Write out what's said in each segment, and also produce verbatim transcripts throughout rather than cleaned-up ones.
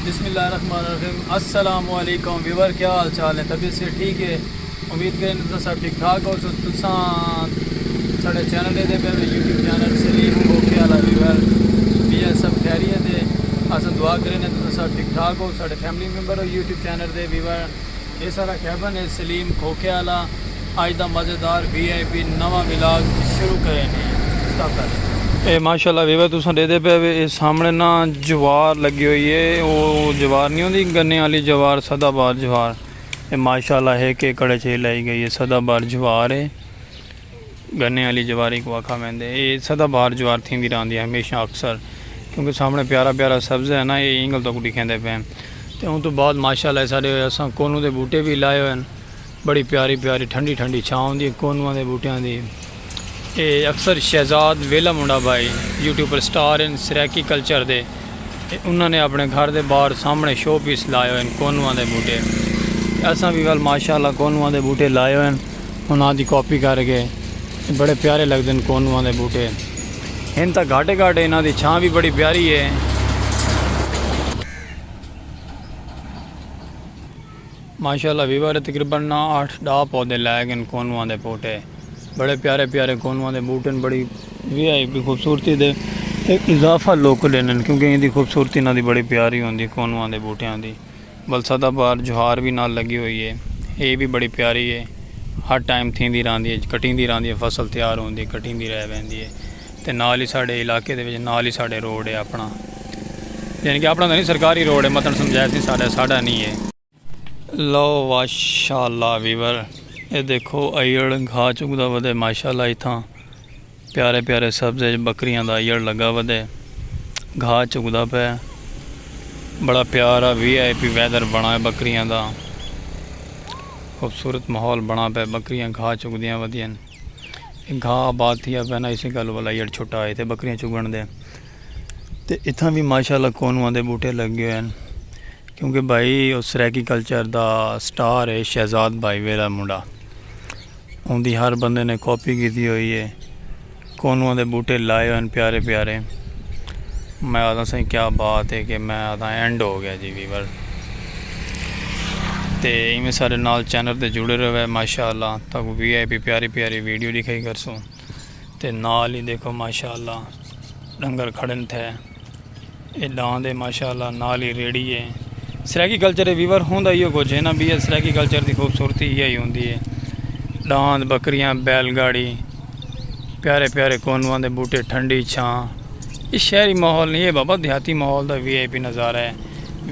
بسم اللہ الرحمن الرحیم۔ السلام علیکم ویور، کیا حال چال ہے؟ طبیعت سے ٹھیک ہے؟ امید کریں تساں سب ٹھیک ٹھاک ہو۔ سو تساں ساڈے چینل دے دے پے یوٹیوب چینل سلیم کھوکھے والا ویور، بھی ہے سب خیریت ہے؟ اساں دعا کریں تساں سب ٹھیک ٹھاک ہو۔ ساڈے فیملی ممبر ہو یوٹیوب چینل دے ویور، یہ سارا کیبن ہے سلیم کھوکھے والا۔ اج دا مزیدار وی آئی پی نواں ولاگ شروع کریں۔ اے ماشاءاللہ ویور، تساں ڈیدے پے وے، اے سامنے نا جوار لگی ہوئی ہے، او جوار نہیں ہوندی گنے والی جوار، سدا بہار جوار۔ اے ماشاءاللہ ہے کہ کڑے چے لائی گئی ہے، سدا بہار جوار ہے۔ گنے والی جواری کو آکھا ویندے۔ اے سدا بہار جوار تھیندی رہندی ہے ہمیشہ اکثر، کیونکہ سامنے پیارا پیارا سبز ہے نا، اے اینگل تک ڈکھیندے پے ہیں۔ تے اون تو بعد ماشاءاللہ سارے اساں کونو دے بوٹے بھی لائے ہوئے ہیں۔ بڑی پیاری پیاری ٹھنڈی ٹھنڈی چھاں ہوندی ہے کونواں دے بوٹیاں دی۔ اے اکثر شہزاد ویلا منڈا بھائی، یوٹیوبر سٹار ہیں سرائیکی کلچر دے، تے انہاں نے اپنے گھر دے باہر سامنے شو پیس لائے ہوئے ہیں کونواں دے بوٹے۔ تے اساں بھی ول ماشاءاللہ کونواں دے بوٹے لائے ہوئے ہیں، انہاں دی کاپی کر کے۔ تے بڑے پیارے لگدے ہیں کونواں دے بوٹے۔ ہن تاں گھاٹے گھاٹے انہاں دی چھاں بھی بڑی پیاری ہے۔ ماشاءاللہ ویور، تقریباً نا اٹھ ڈاہ پودے لائے گئے کونواں دے بوٹے۔ بڑے پیارے پیارے کونواں دے بوٹے ہیں، بڑی وی آئی پی خوبصورتی دے ایک اضافہ لک ڈیندے ہیں، کیونکہ ان دی خوبصورتی انہاں دی بڑی پیاری ہوندی کونواں دے بوٹیاں دی۔ ول سدا بہار جوار بھی نال لگی ہوئی ہے، اے بھی بڑی پیاری ہے، ہر ٹائم تھیندی رہندی ہے، کٹیندی رہندی ہے، فصل تیار ہوندی ہے، کٹیندی رہ ویندی ہے۔ تے نال ہی ساڈے علاقے دے وچ نال ہی ساڈے روڈ ہے اپنا، یعنی کہ اپنا تاں نہیں، سرکاری روڈ ہے، متن سمجھایا سی ساڈا، ساڈا نہیں ہے۔ لو ماشاءاللہ ویور، اے دیکھو ایڑ گھا چگدا ودے ماشاءاللہ۔ اتھاں پیارے پیارے سبز وچ بکریاں دا ایڑ لگا ودے، گھا چگدا پے۔ بڑا پیارا وی آئی پی ویدر بنا ہے بکریاں دا، خوبصورت ماحول بنا پے، بکریاں گھا چگدیاں ودیاں۔ اے گھا آباد تھیا پے نا، اسی گل والا ایڑ چھٹا ہے تے بکریاں چگن دے۔ تے اتھاں بھی ماشاءاللہ کونواں دے بوٹے لگے ہوئے ہیں، کیونکہ بھائی او سرائیکی کلچر دا سٹار ہے شہزاد بھائی ویلا منڈا، اوندی ہر بندے نے کاپی کیتی ہوئی ہے۔ کونواں دے بوٹے لائے ہوئے ہیں پیارے پیارے۔ میں آکھدا سائیں کیا بات ہے کہ میں آکھدا اینڈ ہو گیا جی ویور۔ تے ایویں سارے نال چینل تے جڑے رہوے ماشاءاللہ، تاکو وی آئی پی پیاری پیاری ویڈیو ڈکھائی کرسوں۔ تے نال ہی دیکھو ماشاءاللہ ڈنگر کھڑن تھے۔ اے ڈاند ہے ماشاءاللہ، نال ہی ریڑھی ہے۔ سرائیکی کلچر ہے ویور، ہوندا ایہو کجھ ہے نا، بھی اے سرائیکی کلچر دی خوبصورتی ایہا ہی ہوندی ہے۔ ڈاند، بکریاں، بیل گاڑی، پیارے پیارے کونواں دے بوٹے، ٹھنڈی چھاں۔ اے شہری ماحول نہیں ہے بابا، دیہاتی ماحول دا وی آئی پی نظارہ ہے،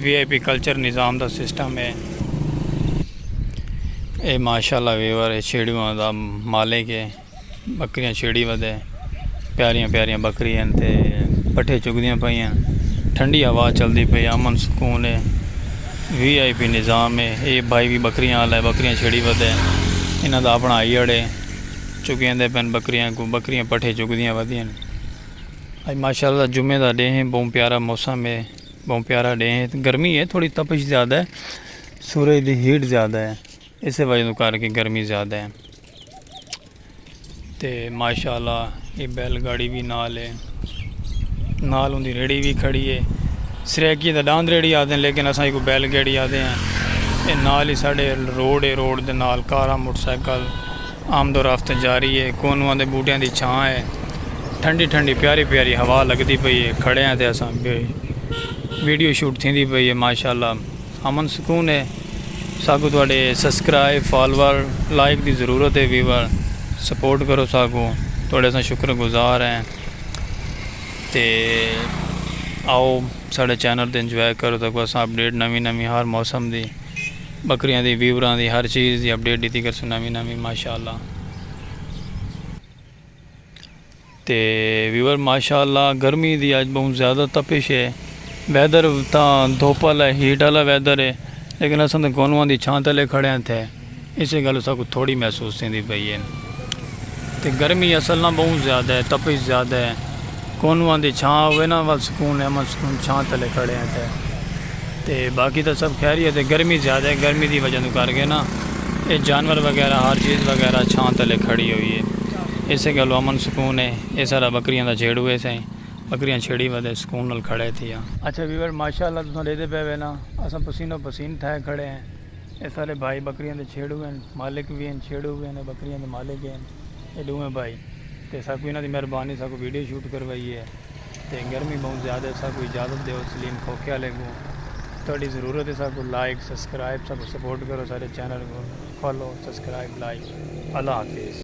وی آئی پی کلچر نظام دا سسٹم ہے۔ اے ماشاءاللہ ویور، اے چھیڑیواں دا مالک ہے۔ بکریاں چھیڑی ودے، پیاریاں پیاریاں بکری ہیں تے پٹھے چگدیاں پئی ہیں۔ ٹھنڈی ہوا چلدی پئی، امن سکون ہے، وی آئی پی نظام ہے۔ اے بھائی بھی بکریاں والا ہے، بکریاں چھیڑی ودے، انہاں دا اپنا آئی اڑے، چگیندے پن بکریاں کو، بکریاں پٹھے چگدیاں ودیاں۔ اج ماشاءاللہ جمعے دا ڈے ہے، بہوں پیارا موسم ہے، بہوں پیارا ڈے ہے۔ گرمی ہے، تھوڑی تپش زیادہ ہے، سورج دی ہیٹ زیادہ ہے، اسے وجہ تو کر کے گرمی زیادہ ہے۔ تے ماشاءاللہ اے بیل گاڑی بھی نال ہے، نال اوندی ریڑھی بھی کھڑی ہے۔ سرائیکی دا ڈاند ریڑھی آکھدے ہیں، لیکن اساں ایکوں بیل گاڑی آکھدے ہیں۔ اے نال ہی ساڈے روڈ ہے، روڈ دے نال کاراں، موٹر سائیکل آمد و رفت جاری ہے۔ کونواں دے بوٹیاں دی چھاں ہے، ٹھنڈی ٹھنڈی پیاری پیاری ہوا لگدی پئی ہے۔ کھڑے ہیں تے اساں وی-، ویڈیو شوٹ تھیندی پئی ہے ماشاءاللہ۔ امن سکون ہے۔ ساکوں تہاݙے سبسکرائب، فالوور، لائک دی ضرورت ہے ویور، سپورٹ کرو ساکوں، تہاݙے اساں شکر گزار ہیں۔ تے آؤ ساݙے چینل تے انجوائے کرو، تاکوں اساں اپڈیٹ نویں نویں ہر موسم دی، بکریاں دی، ویوراں دی، ہر چیز دی اپڈیٹ ݙتی کرسوں نویں نویں ماشاءاللہ۔ تے ویور ماشاءاللہ گرمی دی اج بہوں زیادہ تپش ہے۔ ویدر تاں دھوپ والا ہے، ہیٹ والا ویدر ہے، لیکن اساں تے کونواں دی چھاں تلے کھڑے ہیں تھے، اسے گل ساکوں تھوڑی محسوس تھیندی پئی ہے۔ تے گرمی اصل نہ بہوں زیادہ ہے، تپش زیادہ ہے۔ کونواں دی چھاں ہوئے نا، ول سکون ہے، امن سکون، چھاں تلے کھڑے ہیں تھے۔ تے باقی تاں سب خیریت ہے، گرمی زیادہ ہے، گرمی دی وجہ توں کر کے نا اے جانور وغیرہ، ہر چیز وغیرہ چھاں تلے کھڑی ہوئی ہے۔ اسے گلوں امن سکون ہے۔ اے سارا بکریاں دا جھیڑو ہے سائیں، بکریاں چھیڑی ودے سکون نال کھڑے تھی ہاں۔ اچھا ویور، ماشاءاللہ تساں ݙیہدے پئے وے نا، اساں پسینو پسین تھئے کھڑے ہیں۔ اے سارے بھائی بکریاں دے چھیڑو ہیں، مالک وی ہیں، چھیڑو وی ہیں، بکریاں دے مالک ہیں اے ݙوہیں بھائی۔ تے ساکوں انہاں دی مہربانی، ساکوں ویڈیو شوٹ کروائی ہے۔ تے گرمی ٻہوں زیادہ ہے، ساکوں اجازت ݙیو سلیم کھوکھے والے کوں۔ تہاݙی ضرورت ہے ساکوں لائک، سبسکرائب، ساکوں سپورٹ کرو، سارے چینل کوں فالو، سبسکرائب، لائک۔ اللہ حافظ۔